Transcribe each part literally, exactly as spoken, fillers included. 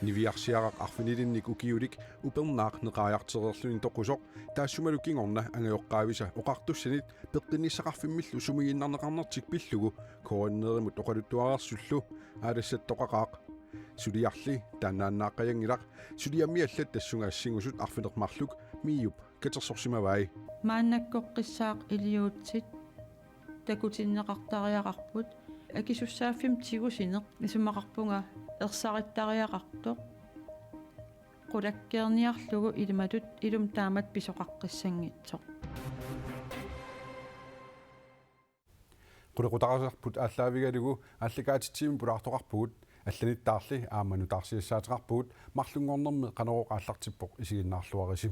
Niviarsiaraq arfinilinnik ukiulik upernaaq neqaajartereerluni toqusoq, taassumalu kingorna angajoqqaavisa oqartussanit peqqinnissaqarfimmillu sumigiinnarneqarnertik pillugu K N R-imut oqaluttuareersullu aalassattoqaqaaq. Suliarli taannaannaaqqajanngilaq, suliammi allat tassunga assingusut arfineq-marluk MIO-p katersorsimavai. Maannakkoqqissaaq iliuutsit takutinneqartariaqarput, akisussaaffimmik tigusineq isumaqarpunga ersarittariaqartoq, qulakkeerniarlugu ilimatut ilumut taamatut pisoqaqqissanngitsoq. Qulequtaqasarput aallaavigalugu aallakaatitsivimmik pulaartoqarpugut, allanittaarli aamma nutaarsiassaateqarpugut, marlunngornermi Qanorooq aallartippoq, isiginnaarluarisi.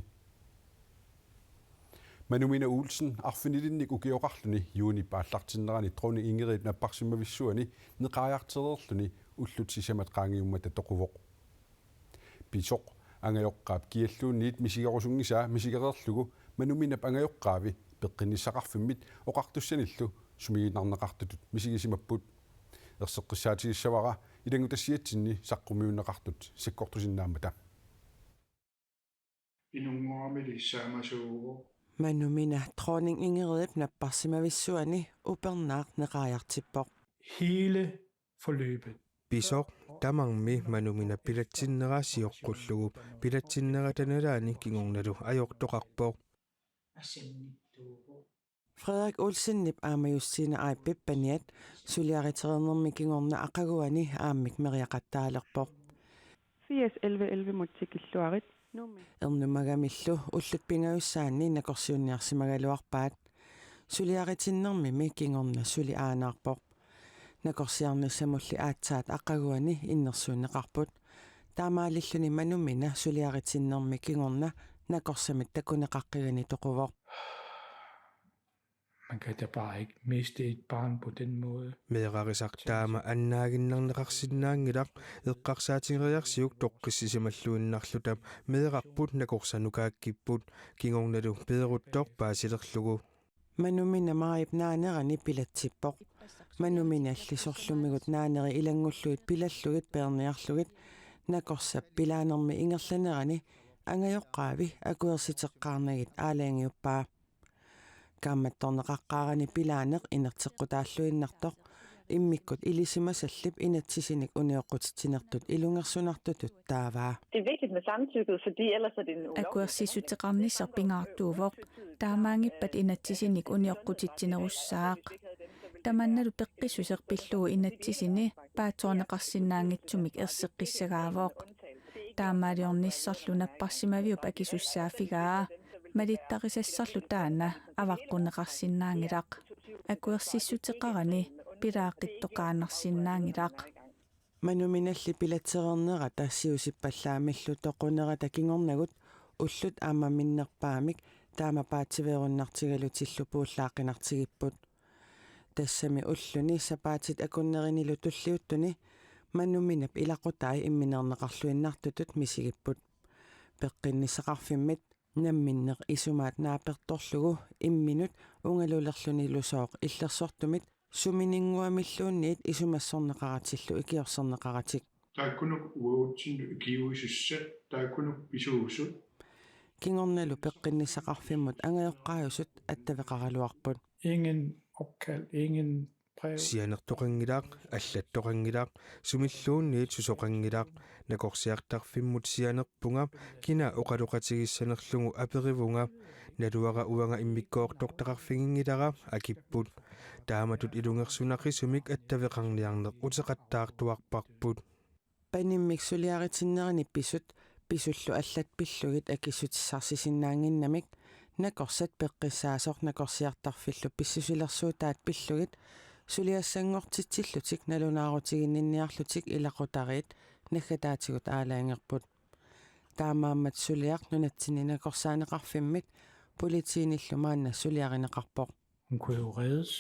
Manumina Olsen arfinilinnik ukioqarluni juunip aallartinnerani dronning Ingridip napparsimavissuani neqaajartereerluni ullut sisamat qaangiummata toquvoq. Pisoq angajoqqaap kialluunniit misigerusunngisaa misigereerlugu Manuminap angajoqqaavi peqqinnissaqarfimmit oqartussanillu sumigiinnarneqartutut misigisimapput. Erseqqissaatigissavara ilanngutassiatsinni saqqummiunneqartut sakkortusinnaammata. Inunnguamili saamasuuvoq. Manumina dronning Ingridip napparsimavissuani upernaaq neqaajartippoq. Hele forløbet. Pisoq tamarmi Manumina pilatsinnera sioqqullugu, pilatsinnera taanna nalaani kingornalu ajortoqarpoq. Frederik Olsenip aamma Justine Eibip paniat suliaritereernermi kingorna aqaguani aammik meriaqattaalerpoq. Firs elleve elleve-mut tikilluarit. Nummer. Ernumagamillu ullut pingajussaanni nakorsiunniarsimagaluarpaat. Suliaritinnermimi kingorna suli aanaarpoq. Nakorsiarnissamulli aatsaat aqaguani innersuunneqarput. Taamaalilluni Manumina suliaritinnermi kingorna nakorsamik takuneqaqqigani toquvoq. Man kan da bare ikke miste et barn på den måde. Meerarisaq taama annaaginnarneqarsinnaanngilaq, eqqarsaatigeriarsiuk toqqissisimalluinnarluta. Meerarput nakorsanukaakkippoq, kingornalu peeruttoq paasilerlugu. Manumina Maajip naanerani pilatsippoq. Manuminalli sorlumigut naaneri ilanngullugit pilallugit peerniarlugit nakorsap pilaanermi ingerlanerani angajoqqaavi akuersiteqqaarnagit aalajangiuppaa. Kaammattorneqaqqaarani pilaaneq inerteqqutaalluinnartoq, immikkut ilisimasallip inatsisinik unioqqutitsinertut ilungersunartutut taavaa. Det er vigtigt med samtykket, fordi ellers er det en ulovlig. Akuersissuteqarnissaq pingaartuuvoq, taamaanngippat inatsisinik unioqqutitsinerussaaq. Tamannalu peqqissuseq pillugu inatsisini paatsoorneqarsinnaanngitsumik erseqqissagaavoq. Taamaaliornissarlu napparsimaviup akisussaaffigaa. Malittarisassarlu taanna avaqqunneqarsinnaanngilaq. Akuersissuteqarani pilaaqqittoqaannarsinnaanngilaq. Manuminalli pilatsereernerata siusippallaamillu toqunerata kingornagut ullut aamma minnerpaamik taama paatsiveerunnartigalutillu puullaaqqinartigipput. Tassami ulluni sapaatit akunnerinilu tulliuttuni Manuminap ilaqutai imminerneqarluinnartutut misigipput. Peqqinnissaqarfimmit namminneq isumaat naapertorlugu imminut ungalulerlunilusooq illersortumit sumininnguamilluunniit isumassorneqaratillu ikiorserneqaratik. Taakkunuku uagutsinnut ikiuisussat, taakkunuku pisuusut. Kingornalu peqqinnissaqarfimmut angajoqqaajusut attaveqaraluarput. Ingen opkald, ingen brev. Sianertoqanngilaq, allattoqanngilaq, sumilluunniit susoqanngilaq, nakorsiartarfimmut sianerpunga, kina oqaloqatigissanerlugu aperivunga, naluara uanga immikkoortortaqarfiginngilara, akipput. Taamatut ilungersunaqisumik attaveqarniarneq uteqattaartuarparput. Panimmik suliaritinnerani pisut, pisullu allat pillugit akissutissarsisinnaannginnamik, nakorsat peqqissaasoq nakorsiartarfillu pissusilersuutaat pillugit, suliassanngortitsillutik nalunaarutiginninniarlutik ilaqutariit naggataatigut aalajangerput. Taamaammat suliaq nunatsinni nakorsaaneqarfimmit politiinillu maanna suliarineqarpoq. Hun kunne jo reddes.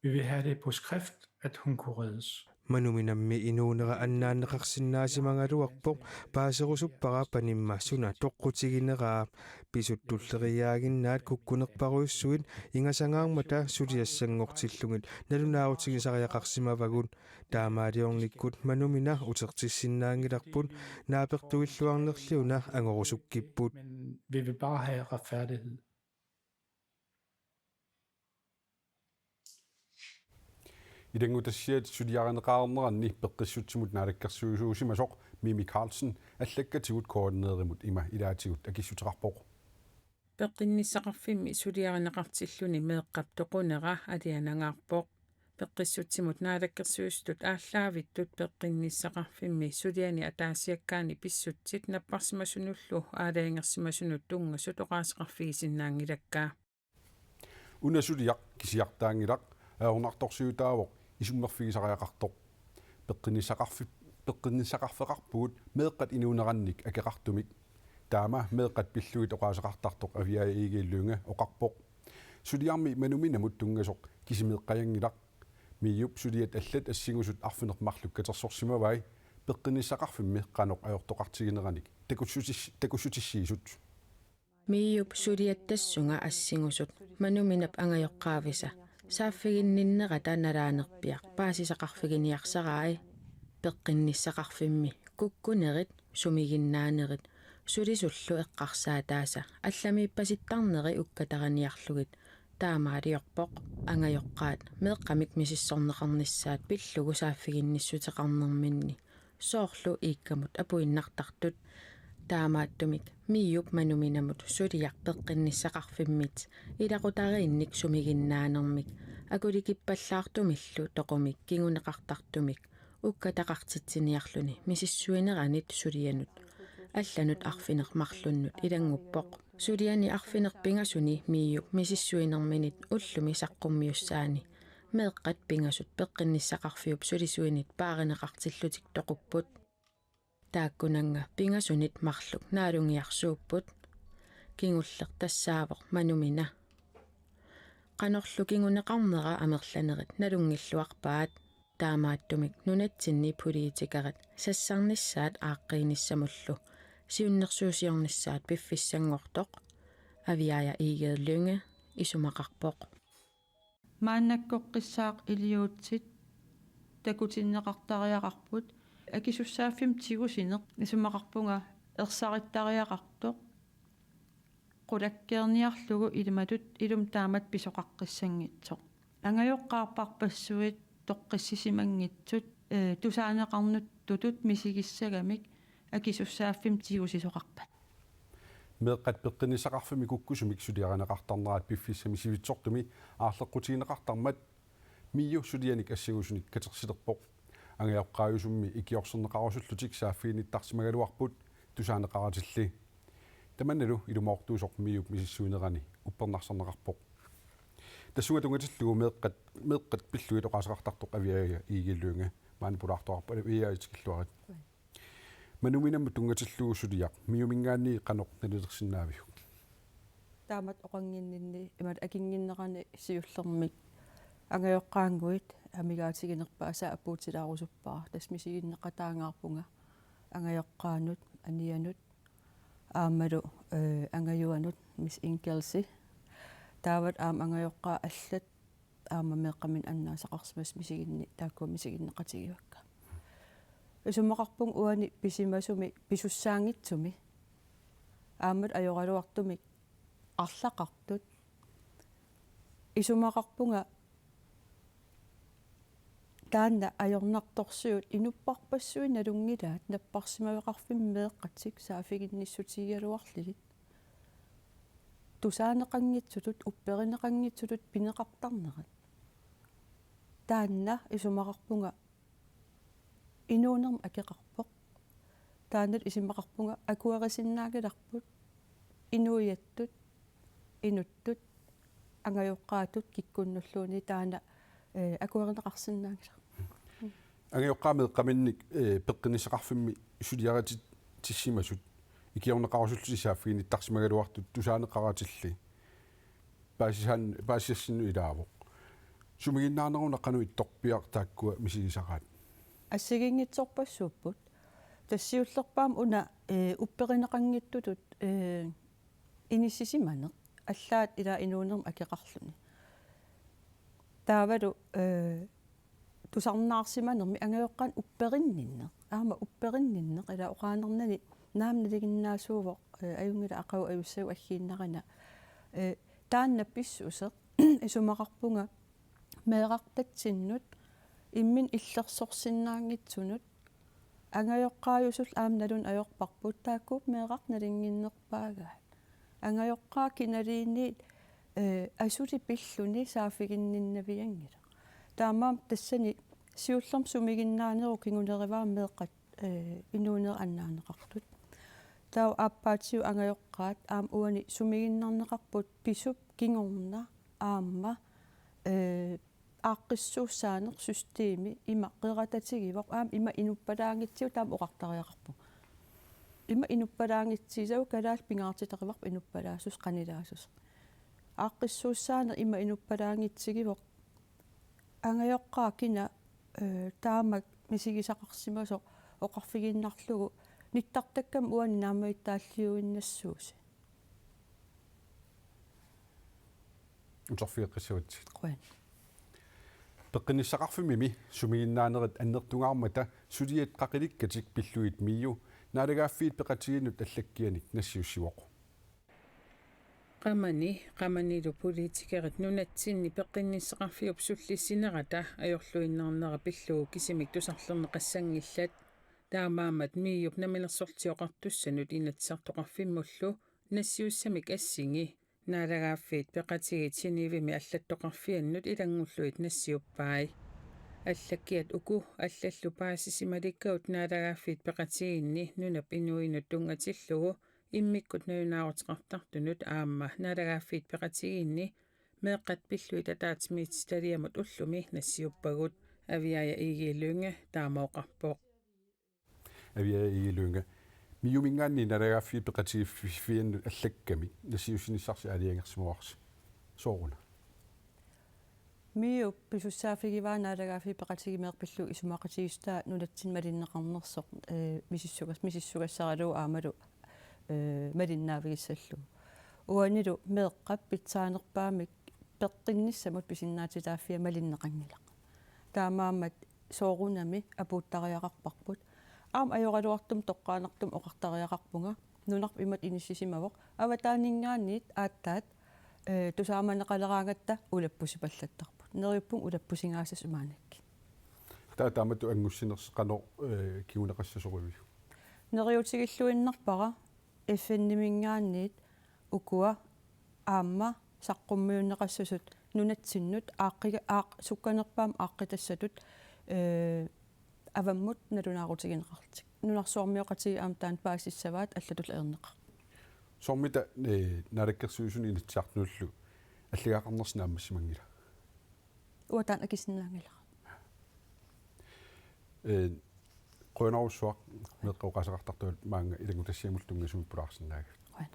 Vi vil have det på skrift, at hun kunne reddes. Manuminammi inuunera annaanneqarsinnaasimagaluarpoq, paaserusuppara panimma suna toqqutigineraa. Pisut tulleriiaaginnaat kukkunerparujussuit ingasangaarmata suliassanngortillugit nalunaarutigisariaqarsimavagut. Taamaaliornikkut Manumina utertissinnaanngilarput, naapertuilluarnerliuna angorusukkipput. Men vi vil bare have retfærdighed. Ilanngutassiat suliarineqareerneranni peqqissutsimut naalakkersuisuusimasoq Mimi Karlsen allakkatigut K N R-imut ima ilaatigut akissuteqarpoq. Peqqinnissaqarfimmi suliarineqartilluni meeqqap toqunera alianangaarpoq. Peqqissutsimut naalakkersuisutut aallaavittut peqqinnissaqarfimmi suliani ataasiakkaani pissutsit napparsimasunullu aalajangersimasunut tunngasut oqaaseqarfigisinnaanngilakka. Una suliaq kisiartaanngilaq, ajornartorsiutaavoq isummerfigisariaqartoq. Peqqinnissaqarfi-, peqqinnissaqarfeqarpugut meeqqat inuunerannik akeqartumik. Taama meeqqat pillugit oqaaseqartartoq Aviaja Egede Lynge oqarpoq. Suliarmi Manuminamut tunngasoq kisimeeqqajanngilaq. MIO-p suliat allat assingusut arfineq-marluk katersorsimavai peqqinnissaqarfimmi qanoq ajortoqartigineranik takussutis-, takussutissiisut. MIO-p suliat tassunga assingusut Manuminap angajoqqaavisa saaffiginninnerata nalaanerpiaq paasisaqarfiginiarsarai. Peqqinnissaqarfimmi kukkunerit, sumiginnaanerit sulisullu eqqarsaataasa allamiippasittarneri ukkatariniarlugit taamaaliorpoq. Angajoqqaat meeqqamik misissorneqarnissaat pillugu saaffiginnissuteqarnerminni, soorlu iikkamut apuinnartartut. Taamaattumik MIO-p Manuminamut suliaq peqqinnissaqarfimmit ilaqutariinnik sumiginnaanermik akulikippallaartumillu toqumik kinguneqartartumik ukkataqartitsiniarluni misissuineranit sulianut allanut arfineq-marlunnut ilannguppoq. Suliani arfineq-pingasuni MIO-p misissuinerminit ullumi saqqummiussaani meeqqat pingasut peqqinnissaqarfiup sulisuinit paarineqartillutik toqupput. Taakkunannga pingasunit marluk naalungiarsuupput. Kingulleq tassaavoq Manumina. Qanorlu kinguneqarnera amerlanerit nalunngilluarpaat. Taamaattumik nunatsinni politikerit sassarnissaat aaqqiinissamullu siunnersuusiornissaat piffissanngortoq Aviaja Egede Lynge isumaqarpoq. Maannakkoqqissaaq iliuutsit takutinneqartariaqarput, akisussaaffimmi tigusineq isumaqarpunga ersarittariaqartoq qulakkeerniarlugu ilimatut ilumut taamatut pisoqaqqissanngitsoq. Angajoqqaarparpassuit toqqissisimanngitsut, ee, tusaaneqartutut misigissagamik akisussaaffimmi tigusisoqarpat. Meeqqat peqqinnissaqarfimmi kukkusumik suliarineqartarnerat piffissami sivitsortumi aarleqqutigineqartarmat MIO sulianik assingusunik katersilerpoq. Angajoqqaajusummi ikiorserneqarusullutik saaffiginnittarsimagaluarput tusaaneqaratilli. Tamannalu ilumoortuusoq MIO-p misissuinerani uppernarsarneqarpoq. Tassunga tunngatillugu meeqqat, meeqqat pillugit oqaaseqartartoq Aviaja Egede Lynge, maani pulaartoqarpoq, Aviaja tikilluarit. Manuminamut tunngatillugu suliaq MIO-minngaanniit qanoq nalilersinnaaviuk? Taamatut oqannginninni imaluunniit akinnginnerani siullermik angajoqqaannguit amigaatiginerpaasai apuutilaarusuppara. Tassa misiginneqataangaarpunga angajoqqaanut, anianut, aammalu, ee, angajuanut, Miss Ingalls. Taavalu aamma angajoqqaat allat aamma meeqqaminnik annaasaqarsimasut misiginni-, taakkua misiginneqatigivakka. Isumaqarpunga uani pisimasumi pisussaanngitsumi aammalu ajoraluartumik arlaqartut. Isumaqarpunga taanna ajornartorsiut inupparpassuit nalunngilaat napparsimmaveqarfimmut meeqqatik saaffiginnissutigigaluarlugit. Tusaaneqanngitsutut, upperineqanngitsutut pineqartarnerat. Taanna isumaqarpunga inuunermi akeqarpoq. Taanna isumaqarpunga akuerisinnaanngilarput inuiattut, inuttut, angajoqqaatut kikkunnulluunniit taanna, ee, akuerineqarsinnaanngilaq. Angajoqqaat meeqqaminnik, ee, peqqinnissaqarfimmi suliaritissimasut ikiorneqarusullutik saaffiginnittarsimagaluartut tusaaneqaratilli paasisaan-, paasisassinnut ilaavoq. Sumiginnaaneruna qanoq ittorpiaq taakkua misigisaraat? assigiinngitsorpassuupput. Tassa siullerpaamik una, eh, upperineqanngitsutut, eh, inissisimaneq allaat ila inuunermi akeqarluni. Taavalu, eh, tusarnaarsimanermi angajoqqaanut upperinninneq. Aamma upperinninneq ila oqaannarnani naamik nalinginnaasuuvoq, eh, ajunngilaq aqagu ajussagut aggiinnarina. Eh, taanna pissuseq isumaqarpunga meerartatsinnut imminut illersorsinnaanngitsunut angajoqqaajusullu aamma naluneq ajorparput taakkuupput meerartat nalinginnerpaagaat. Angajoqqaat kinaluunniit, eh, asuli pilluni saaffiginninnavianngilaq. Taamaammat tassani siullermik sumiginnaanerup kingunerivaa meeqqat, eh, inuunera annaaneqartut. Taava aappaatsigut angajoqqaat aamma uani sumiginnarneqarput pisup kingorna aamma, eh, aaqqissuussaaneq systemi ima qeratatigivoq aamma ima inuppalaanngitsigu taama oqartariaqarpoq. Ima inuppalaanngitsigisagut kalaallit pingaartitarivarput inuppalaassuseq qanilaassuseq. Aaqqissuussaaneq ima inuppalaanngitsigivoq. Angajoqqaat kina, eh, taamak misigisaqarsimasoq oqarfigiinnarlugu nittartakkami uani naammagittaalliuinnassuusi. Uterfigeqqissavatsigit. Qujan. Peqqinnissaqarfimmimi sumiginnaanerit annertungaarmata suliat qaqilikkatik pillugit MIO naalagaaffiit peqatigiinnut allakkianik nassiussivoq. Qamani, qamanilu politikerit nunatsinni peqqinnissaqarfiup sullissinerata ajorluinnarnera pillugu kisimik tusarlerneqassanngillat. Taamaammat MIO-p Namminersorlutik Oqartussanut Inatsisartoqarfimmullu nassiussamik assingi naalagaaffiit peqatigiit Genèvemi allattoqarfiannut ilanngullugit nassiuppai. Allakkiat uku allallu paasisimalikkagut naalagaaffiit peqatigiinni nunap inuinut tunngatillugu immikkut nalunaaruteqartartunut aamma naalagaaffiit peqatigiinni meeqqat pillugit ataatsimiititaliamut ullumi nassiuppagut. Aviaja Egede Lynge taama oqarpoq. Aviaja Egede Lynge, MIO-minngaanniit naalagaaffiit peqatigiiffiannut allakkami nassiussinissarsi aalajangersimavarsi. Sooruna? MIO-p pisussaaffigivaa naalagaaffiit peqatigiit meeqqat pillugit isumaqatigiissutaat nunatsinni malinneqarnersoq, eh, misissugas-, misissugassaralugu aammalu, eh, malinnaavigissallugu. Uanilu meeqqap pitsaanerpaamik peqqinnissamut pisinnaatitaaffia malinneqanngilaq. Taamaammat soorunami apuuttariaqarparput. Aamma ajoraluartumik toqqaannartumik oqartariaqarpunga. Nunarput imatut inissisimavoq. Avataaninngaanniit aatsaat, eh, tusaamaneqaleraangatta ulappusipallattarput. Neriuppunga ulappusingaassasoq maannakkut. Taava taamatut anngussinersi qanoq, eh, kinguneqassasoq iviuk? Neriuutigilluinnarpara F N-iminngaanniit ukua aamma saqqummiunneqassasut nunatsinnut aaqqiga-, aaq-, sukkanerpaamik aaqqitassatut, eh, avammut nalunaarutigineqarlutik. Nunarsuarmioqatigiit aamma taanna paasissavaat allatullu ajorneqarpoq. Soormita, eh, Naalakkersuisuni Inatsisartunullu allagaqarnersi naammassimanngila? Uanga taanna akisinnaanngilara. Eh, qujanarsuaq meeqqat oqaaseqartartut maanga ilanngutassiamullu tunngasumik pulaarsinnaagavit. Qujanaq.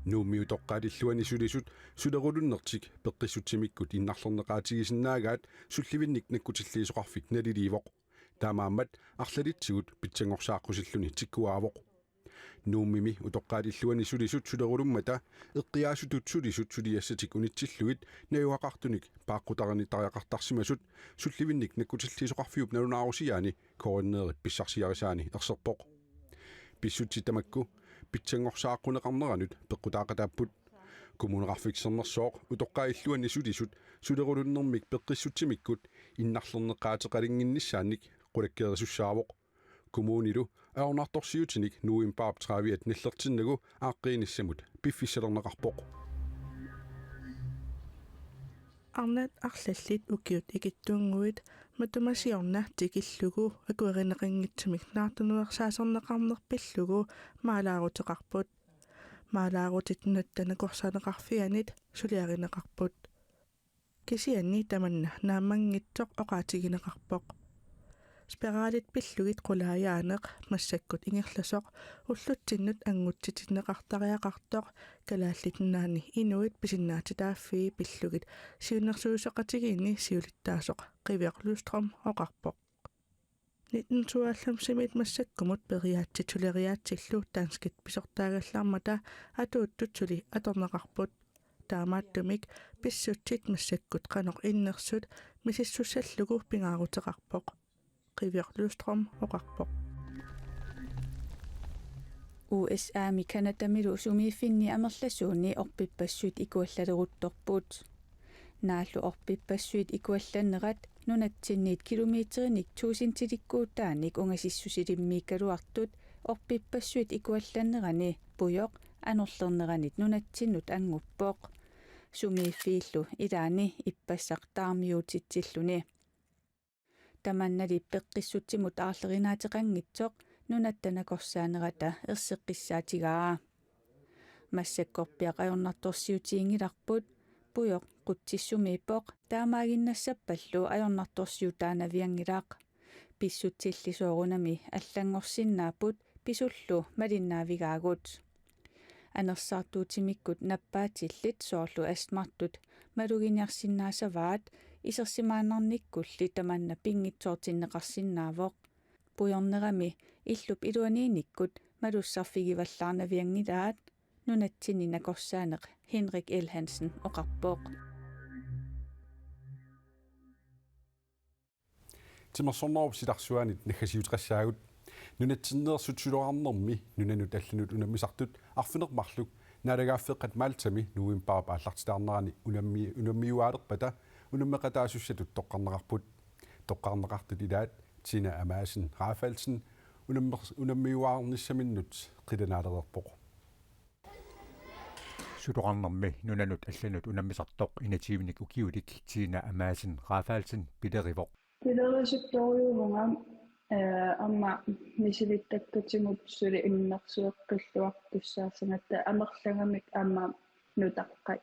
Nuummi utoqqaat illuanni sulisut sulerulunnertik peqqissutsimikkut innarlerneqaatigisinnaagaat sullivinnik nakkutilliisoqarfik naliliivoq. Taamaammat arlalitsigut pitsanngorsaaqqusilluni tikkuaavoq. Nuummimi utoqqaat illuanni sulisut sulerulummata eqqiaasutut sulisut suliassatik unitsillugit najugaqartunik paaqqutaarnittariaqartarsimasut sullivinnik nakkutilliisoqarfiup nalunaarusiaani K N R-ip pissarsiarisaani erserpoq. Pissutsit tamakku pitsanngorsaaqqunneqarneranut peqqutaaqataapput. Kommuneqarfik Sermersooq utoqqaat illuanni sulisut sulerulunnermik peqqissutsimikkut innarlerneqaateqalinnginnissaannik qulakkeerisussaavoq. Kommunilu ajornartorsiutinik novembarip trediviat nallertinnagu aaqqiinissamut piffissalerneqarpoq. Arnat arlallit ukiut ikittunnguit matuma siorna tikillugu akuerineqanngitsumik naartunuersaaserneqarneq pillugu maalaaruteqarput. Maalaarutit Nunatta Nakorsaanneqarfianit suliarineqarput. Kisianni tamanna naammanngitsoq oqaatigineqarpoq. Spiralit pillugit qulaajaaneq massakkut ingerlasoq ullutsinnut anngutsitinneqartariaqartoq Kalaallit Nunaanni inuit pisinnaatitaaffii pillugit siunnersuisoqatigiinni siulittaasoq Qiviaq Lystrøm oqarpoq. Nitten tooghalvfemsimiit massakkumut periaatsit suleriaatsillu danskit pisortaagallarmata atuuttut suli atorneqarput. Taamaattumik pissutsit massakkut qanoq innersut misissussallugu pingaaruteqarpoq, Qiviaq Lystrøm oqarpoq. U S A-mi Canadamilu sumiiffinni amerlasuuni orpippassuit ikuallaleruttorput. Naallu orpippassuit ikuallannerat nunatsinniit kilometerinik tuusintilikkuutaanik ungasissusilimmiikkaluartut orpippassuit ikuallannerani pujoq anorlerneranit nunatsinnut annguppoq. Sumiiffiillu ilaanni ippassaq taarmiuutitsilluni. Tamannali peqqissutsimut aarlerinaateqanngitsoq nunatta nakorsaanerata erseqqissaatigaa. Massakkorpiaq ajornartorsiutiginngilarput, pujoq qutsissumiippoq, taamaaginnassappallu ajornartorsiutaanavianngilaq. Pissutsilli soorunami allanngorsinnaapput pisullu malinnaavigaagut. Anersaartuutimikkut nappaatillit soorlu astmartut maluginiarsinnaasavaat, isersimaannarnikkulli tamanna pinngitsoortinneqarsinnaavoq. Pujornerami illup iluaniinnikkut malussarfigivallaarnavianngilaat, nunatsinni nakorsaaneq Henrik L. Hansen oqarpoq. Timersornerup silarsuanit naggasiuteqassaagut. Nunatsinneersut suloqarnermi nunanut allanut unammisartut arfineq-marluk naalagaaffeeqqat Maltami novembarip aallartitaarnerani unammi-, unammiuaalerpata unammeqataasussatut toqqarneqarput. Toqqarneqartut ilaat Tina Amassen Rafaelsen unammer-, unammiuaarnissaminnut qilanaalereerpoq. Suloqarnermi nunanut allanut unammisartoq enogtyvenik ukiulik Tina Amassen Rafaelsen pilerivoq. Pilerisuttorujuuvunga, eh, aamma misilittakkatigut suli immersueqqilluartussaassagatta amerlagamik aamma nutaqqat.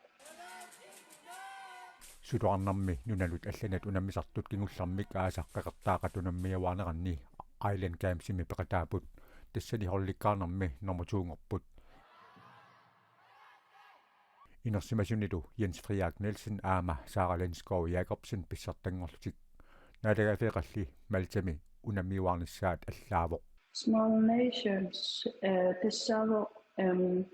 Suloqarnermi nunanut allanut unammisartut kingullermik aasaq Qeqertaaqqat unammiuaaneranni Island Gamesimi peqataapput. Tassani holdikkaarnermi nummer to-nngorput. Inersimasunilu Jens Frederik Nielsen aamma Sara Lindskov Jacobsen pissartanngorlutik. Naalagaaffeeqqalli Maltami unammiuaarnissaat allaavoq. Small Nations, eh, tassaavoq, em,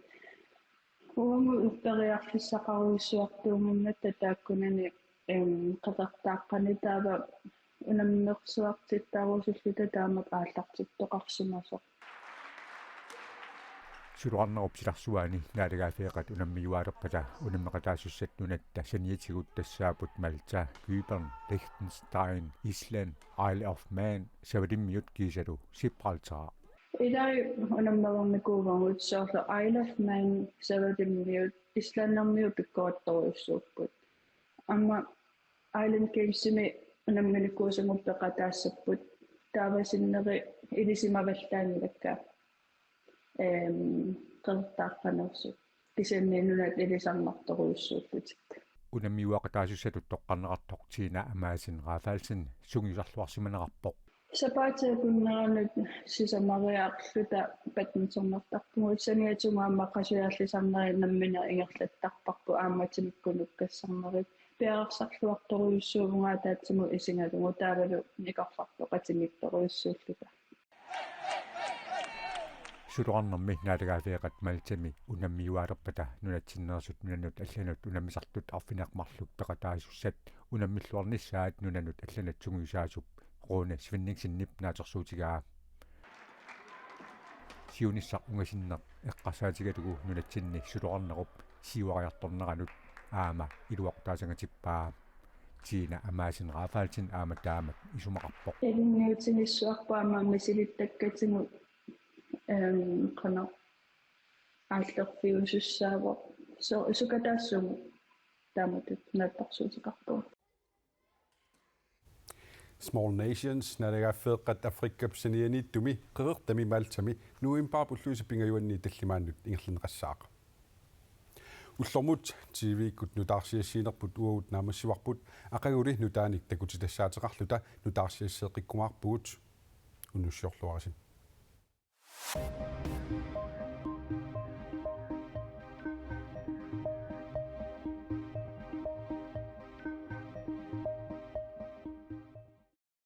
uagut upperiarfissaqarujussuartuugunnatta taakkunani, em, Qeqertaaqqani taava unammersuartittaarusulluta taamak aallartittoqarsimasoq. Suloqarnerup silarsuani naalagaaffeeqqat unammiuaalerpata unammeqataasussat nunatta saniatigut tassaapput Malta, Cypern, Liechtenstein, Island, Isle of Man, Savalimmiut kiisalu Gibraltar. Ilai unammereernikuuvagut soorlu Isle of Man, Savalimmiut, Islandimiut pikkorissorujussuupput. Aamma Island Gamesimi unamminikuusagut peqataassapput. Taava sinneri ilisimavallaanngilakka, ehm, Qeqertaaqqaneersut. Kisianni nunat ilisarnartorujussuullutik. Unammiuaqataasussatut toqqarneqartoq Tina Amassen Rafaelsen sungiusarluarsimanerarpoq. Sapaatip akunneranut sisamariarluta badmintonnertarpugut, saniatigut aamma qasujaarlisarnerit nammineq ingerlattarparput aamma timikkut nukkassarnerit. Piareersarluartorujussuuvunga ataatsimut isigalugu taavalu nikorfartoqatigiittorujussuulluta. Suloqarnermi naalagaaffeeqqat Maltami unammiuaalerpata nunatsinneersut nunanut allanut unammisartut arfineq-marluk peqataasussat unammilluarnissaat nunanut allanut sungiusaasup Rune Svenningsenip naatsorsuutigaa. Siunissaq ungasinneq eqqarsaatigalugu nunatsinni suloqarnerup siuariartorneranut aamma iluaqutaasangatippaa. Tina Amassen Rafaelsen aamma taamak isumaqarpoq. Ilinniutigissuarput aamma misilittakkatigut, ehm, qanoq aallerfiusussaavoq. So-, sukataassumut taamatut naatsorsuuteqarpugut. Small Nations, naalagaaffeeqqat Afrikap sanianiittumi, qeqertami Maltami, novembarip ulluisa pingajuanni tallimaannut ingerlanneqassaaq. Ullormut T V-kkut nutaarsiassiinerput uagut naammassivarput, aqaguli nutaanik takutitassaateqarluta nutaarsiasseeqqikkumaarpugut. unnussiorluarisi.